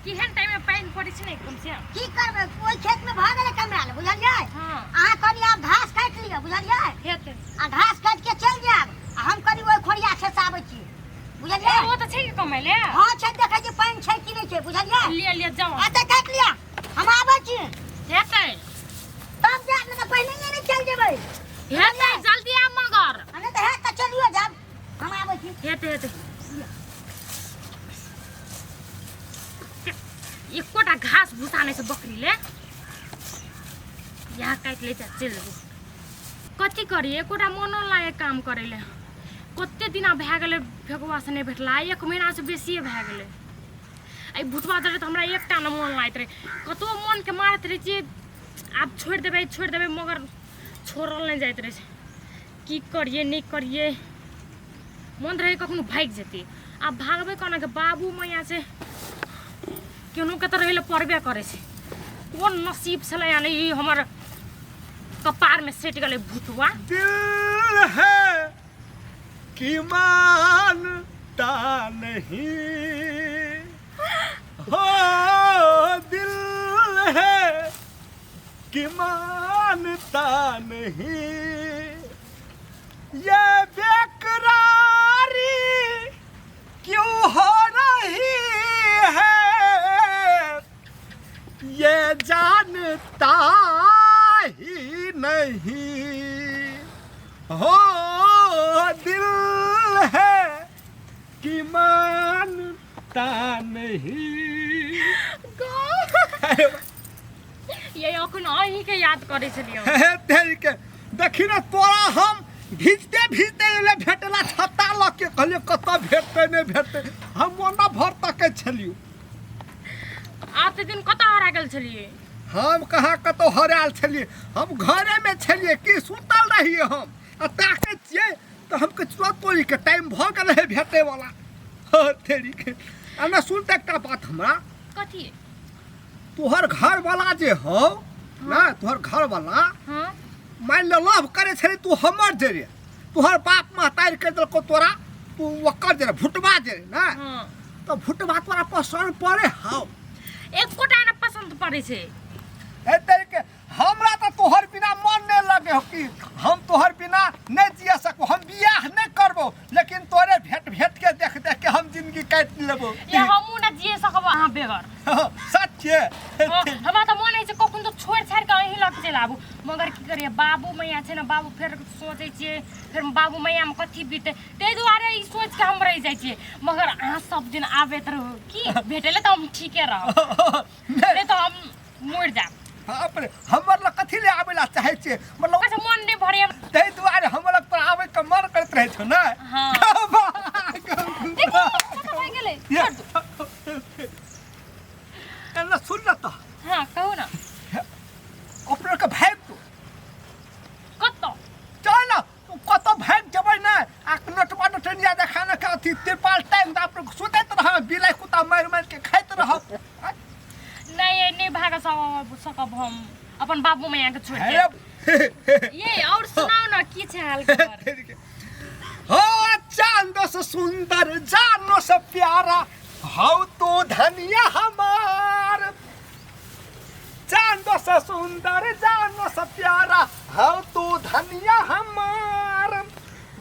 केहन टाइम में पानि पड़ै छै ने एकदम से। की करबै, ओहि खेत में भऽ गेलै कमरा ले, बुझलियै? हाँ। अहाँ कनि आब घास काटि लिअ, बुझलियै? हेतै। आ घास काटि के चलि जायब आ हम कनि ओहि खोरिया खेत से आबै छी, बुझलियै? ए, ओ तऽ छै कि कमाइ ले? हाँ छै, देखै छी पानि छै कि नहि छै, बुझलियै? लिअ लिअ जाउ। एतऽ काटि लिअ, हम आबै छी। हेतै। तब जायब, नहि तऽ पहिने नहि चलि जेबै। हेतै, जल्दी आब मगर। आ नहि तऽ हैत तऽ चलियो जायब, हम आबै छी। हेतै हेतै। एकोटा घास भूसा नहि छै बकरी ले, यहाँ काटि लै छै, चलि जेबै। कथी करी, एकोटा मोनो लागे काम करै ले। कते दिना भए गेलै फेकुआ से नहि भेटला, एक महीनासँ बेसिए भए गेलै। एहि भुटवा जरे तऽ हमरा एकटा नहि मोन लागैत रहै, कतबो मोनके मारैत रहै छियै आब छोड़ि देबै छोड़ि देबै, मगर छोड़ल नहि जाइत रहै छै। की करियै नहि करियै, मोन रहै कखनो भागि जेतै। आब भागबै कोना के, बाबू मैया छै, केनो के तऽ रहै लए पड़बे करै छै। कोन नसीब छलै यानी ई हमर कपारमे सटि गेलै भुतवा। दिल है कि मानता नहीं हो, दिल है कि मानता नहीं, ये बेकरारी क्यों हो रही है, ये जानता ही नहीं हो, दिल है कि मानता नहीं। ये अखन अहीँके याद करै छलियै। हे तेरी के, देखी ने तोरा हम भीजते भीजते एले भेटला छत्ता लऽ के, कहलियै कतऽ भेटतै नहि भेटतै, हम ओना भर तकै छलियौ। आब तऽ दिन कतऽ हरा गेल छलियै? हम कहाँ कतौ हरायल छलियै, हम घरेमे छलियै कि सुतल रहियै हम, आ ताकै छियै तऽ हम कहै छियै तोरी के टाइम भऽ गेल है भेटै वाला। हँ तेरी के, आ ने सुन तऽ एकटा बात हमरा। कथी? तोहर घरवाला जे हौ ना, तोहर घरवाला हाँ। मान ले लव करे छलै तू हमर जरे, तोहर बाप महतारि करि देलकौ तोरा, तू ओकर जरे भुटबा जरे ना। हाँ। तऽ भुटबा तोरा पसन्द पड़े हौ? एकोटा ने पसन्द पड़ै छै। हे तेरी के, हमरा तऽ तोहर बिना मन नहि लगे हो कि हम तोहर बिना नहि जिया सकबो, हम बियाह नहि करबो, लेकिन तोरे भेट भेट के देख देख के हम जिंदगी काटि लेबो। ये हमहूँ ने जिए सकब अहाँ बेगर। सच छै। हाँ, हमरा तऽ मन होइ छै कखन तऽ छोड़ि छाड़ि कऽ अहीं लग चलि आबू, मगर की करियै, बाबू मैया छै ने, बाबू फेर सोचै छियै फेर बाबू मैयामे कथी बीतै, ताहि दुआरे ई सोचि कऽ हम रहि जाइ छियै। मगर अहाँ सब दिन आबैत रहू की भेटै लए तऽ हम ठीके रहब, नहि तऽ हम मरि जायब। बाप रे, हमर लग कथी ले आबै ला चाहै छियै मतलब? अच्छा, मन नहि भरैया ताहि दुआरे हमर लग तोरा आबै के मन करैत रहै छौ ने। हाँ। भए गेलै। एना सुन न तऽ। हाँ कहू ने। अपना के भागि तू। कतऽ? चल न कतऽ भागि जेबै ने, आ नटवा नटनिया देखा ने के अथी तिरपाल टांगि दऽ अपने सुतैत रहब, बिलाइ कुत्ता मारि मारि के खाइत रहब। नहीं नहीं भाग सकब हम अपन बाबू मैया के छोड़ के। ये और सुनाओ ना की छै हाल खबर? हो चांद से सुंदर जानो से प्यारा हौ तू धनिया हमार, चांद से सुंदर जानो से प्यारा हौ तू धनिया हमार,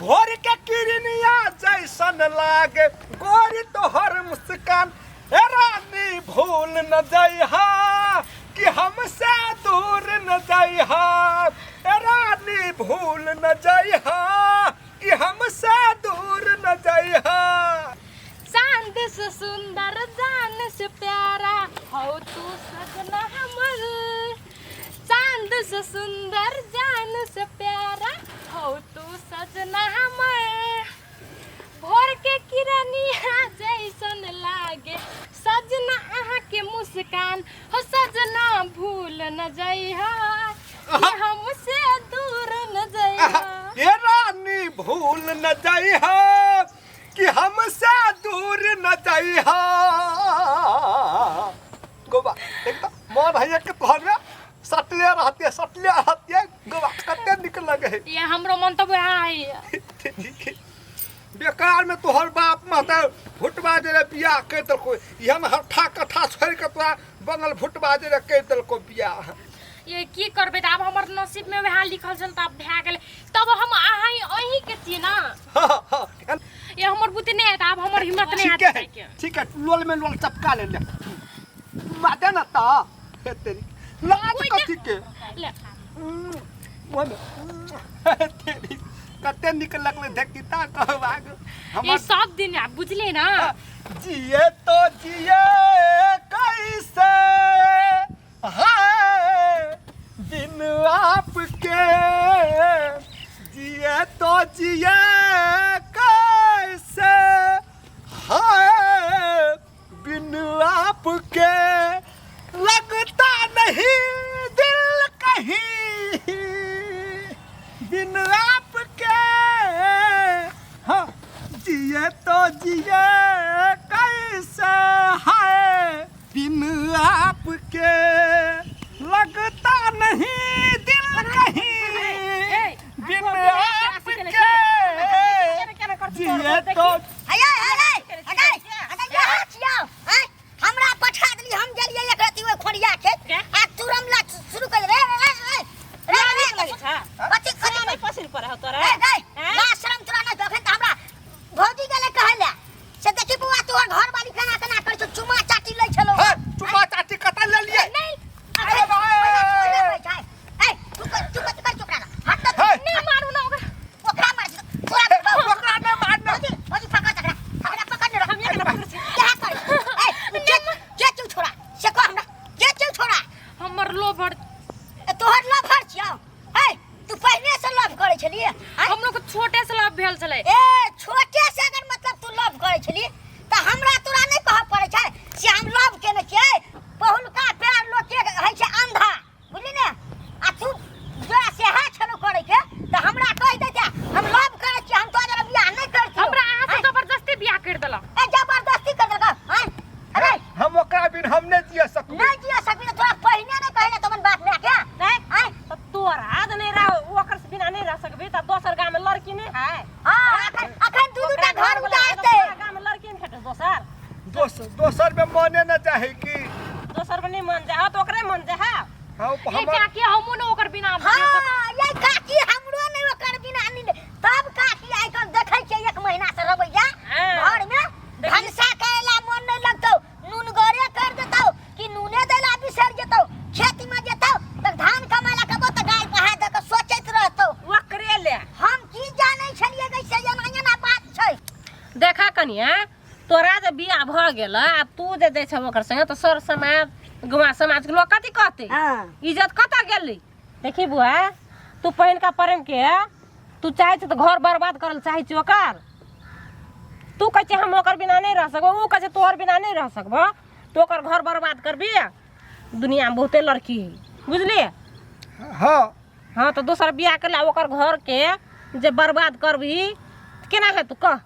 भोर के किरनिया जैसन लागे गोरी तोहर मुस्कान, ए रानी भूल न जइहा कि हमसे दूर न जइहा, ए रानी भूल न जइहा कि हमसे दूर न जइहा। चांद से सुंदर जान से प्यारा हो तू सजना हमर, चांद से सुंदर जान से प्यारा हो तू सजना हमर, भोर के किरनिया जैसन लागे सजना अहाँ के मुस्कान, हो सजना भूल न जइहा कि हमसे दूर न जइहा। ए रानी भूल न जइहा कि हमसे दूर न जइहा। गोबा देख त मन है के तोहर में सटले रहते सटले रहते, गोबा कते निक लगे है। ये हमरो मन तो वएह है। बेकार में तोहर बाप माता भुटबा जे रे बियाह कर देलको, इहे में हट्ठा कट्ठा छोड़ के तोरा बंगल भुटबा जे रे कर देलको बियाह। ये की करबै तऽ आब हमर नसीब में वएह लिखल छल तऽ आब भए गेलै। तब हम अहाँ अहीं के छियै ना। हाँ, हाँ, ये हमर बुद्धि नहीं है, आब हमर हिम्मत नहीं ठीक है है जाइके। ठीक है, लोल में लोल चपका ले ले मादे ना ता हे तेरी लाज कोई कथी के ले ओमे तेरी कते निक लगले देखी ता कहबाग ये हमर सब दिन आप बुझले ना। जिए तो जिए कैसे है बिन आपके, जिए तो जिए कैसे है बिन आपके, लगता नहीं दिल कहीं बिन आपके। हाँ जिए तो जिए कैसे है बिन आपके, लगता नहीं दिल कहीं बिन आपके, जिए तो। हय हय हय हटाइ हटाइ यहाँ छियौ हैं हमरा पठा देली, हम गेलियै एक रति ओहि खोरिया के आ तुरम ला शुरू कर रे रे रे रे रे रे कथी कथी नहीं पसिन पड़े हो तोरा? ए गई हैं? ना शरम तोरा नहीं अखन त हमरा भौजी गेलै कहै ले से देखी बुआ तोहर घर वाली केना केना करै छौ, चुमा चाटी लै छलौ। हे, चुमा चाटी कतऽ लेलियै? नहीं अरे भाई। ए तू कर तू कथी कर ओकरा हट त हे। नहीं मारू ना ओकरा। ओकरा मार तोरा ओकरा नहि मारना। भौजी भौजी पकड़ तकरा हमरा पकड़ ने हम एकरा पकड़ै छी। क्या कर ए के के चौ छोड़ा से कह हमरा के चौ छोड़ा। हमर लोभर ए, तोहर लभर छियौ। ए तू पहिने से लव करै छलियै? हम लोग के छोटे से लव भेल छलै। ए छोटे से अगर मतलब तू लव करै छली त हमरा तोरा नहीं कहऽ पड़ै छै से हम लव केने छियै। पहिलुका प्यार लोक के होइ छै अंधा, बुझली ने? आ तू जोरा सेहा छलौ करै के त हमरा कहि दैते हम लव करै छियै, हम तोरा जरा बियाह नहीं करतियौ। हमरा अहाँ से जबरदस्ती बियाह कर देलक। ए जबरदस्ती कर देलक? हैं अरे हम ओकरा बिन हम नहि जिए सकबै। नहीं जिया सकबी त तोरा पहिने नहीं कहले त अपन बाप माय के। नहीं। हैं तऽ तोरा तऽ नहि रह ओकर से बिना नहीं रह सकबी तऽ दोसर गाम में लड़की नहीं है। हां अखन अखन दू दू टा घर उतारते। गाम में लड़की नहीं भेटत दोसर। दोसर में मने न चाहे कि दोसर में नहीं मन जाए तो ओकरे मन जाए। हाँ, ये हमर काकी हमहूँ ने ओकर बिना हाँ ये काकी हमरो नहीं ओकर बिना नहीं। तब काकी आइ कल देखै छियै एक महीना से रवैया हाँ। घर में भनसा करेला मन नहीं लगतौ, नूनगरे कर देतौ कि नूने देला बिसर जेतौ, खेत में जेतौ त धान कमाला कबो त गाय पहा दे के सोचैत रहतौ। ओकरे ले हम की जानै छलियै गै से एना एना बात छै। देखा कनिया तोरा जे बियाह भऽ गेल आ तू जे जाइ छौ ओकर संगे तऽ सर समाज गाँव समाज के लोग कथी कहतै? हाँ। इज्जत कतऽ गेली? देखी बुआ तू पहिलका प्रेम के तू चाहै छी तऽ घर बर्बाद करल चाहै छी ओकर। तू कहै छी हम ओकर बिना नहीं रह सकबो, ऊ कहै छै तोहर बिना नहीं रह सकबो, तू ओकर घर बर्बाद करबी। दुनिया में बहुते लड़की है, बुझलिए? हाँ। हाँ तो दोसर बियाह कर ला ओकर घर के जे बर्बाद करबी केना हेतौ कह?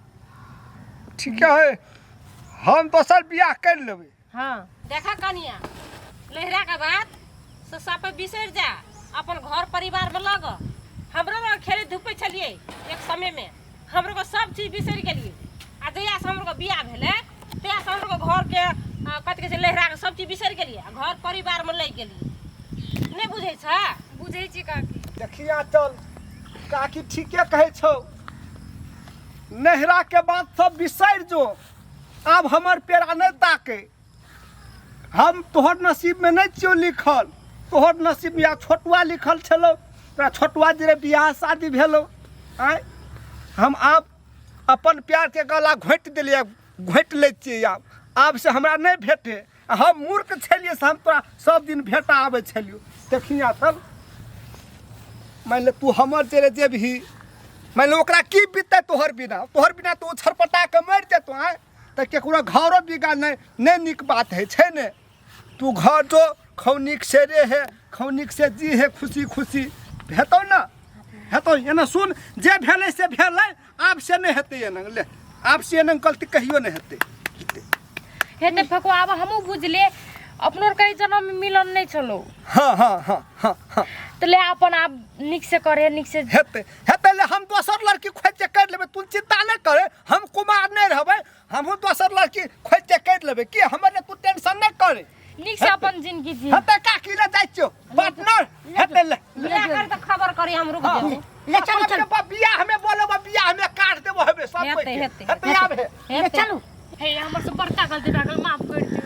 ठीक है, हम दोसर बियाह कर लेबै। हाँ देखा कनिया लहरा के बात से सब बिसरि जा, अपन घर परिवार में लग। हमरो लग खेले धूपे छलिए एक समय में, हमरो के सब चीज बिसरि गेलिए। आ जहिया से हमरो के बियाह भेलै तहिया से हमरो के घर के कथी कहै छै लहरा के सब चीज बिसरि गेलिए आ घर परिवार में लागि गेलिए। नहीं बुझै छ? बुझै छी काकी। देखिया चल काकी ठीके कहै छौ, नहरा के बात सब बिसरि जो, आब हमर पेड़ा नहीं ताके। हम तोहर नसीब में नहीं छियौ लिखल, तोहर नसीब में या छोटुआ लिखल छलौ, तोरा छोटुआ जे बियाह शादी भेलौ। आँय हम आब अपन प्यार के गला घोटि देलियै, घोटि लै छियै आब, आब से हमरा नहीं भेटे। हम मूर्ख छलियै से हम तोरा सब दिन भेटा आबै छलियौ। देखिया चल मानि ले तू हमर जे जेबही, मानि ले ओकरा की बीततै तोहर बिना? तोहर बिना तऽ ओ छरपटा के मरि जेतौ। आँय तऽ केकरो घरो बिगाड़ नहीं, नहीं नीक बात है छै ने। तू घर जो खौ नीक से रे हे, खौ नीक से जी हे, खुशी खुशी हेतौ ना? हेतौ। एना सुन, जे भेलै से भेलै, आब से नहीं हेतै। एना ले आब से एना गलती कहियो नहीं हेतै। हेतै फकुआ, आब हमहूँ बुझलियै अपनो कहीं जन्म में मिलन नहीं छलो। हाँ हाँ हाँ हाँ हाँ। तऽ ले अपन आब नीक से करे नीक से हेतै हेतै ले हम दोसर लड़की खोजि के करि लेबै तू चिंता नहि करे हम कुमार नहि रहबै हमहूँ दोसर लड़की खोजि के करि लेबै की हमर ले तू टेंशन नहि करे नीक से अपन जिंदगी जी हेतै काकी ले जाइ छियौ पार्टनर हेतै ले बियाह कर तऽ खबर करी हम रुक जेबो ले चलू चलू बियाह में बोलब बियाह में काट देबो हेबे सब हेतै, कोइ के। हेतै। हेतै आब हे ले चलू हे हमर से बड़का गलती भए गेल माफ कर दियौ।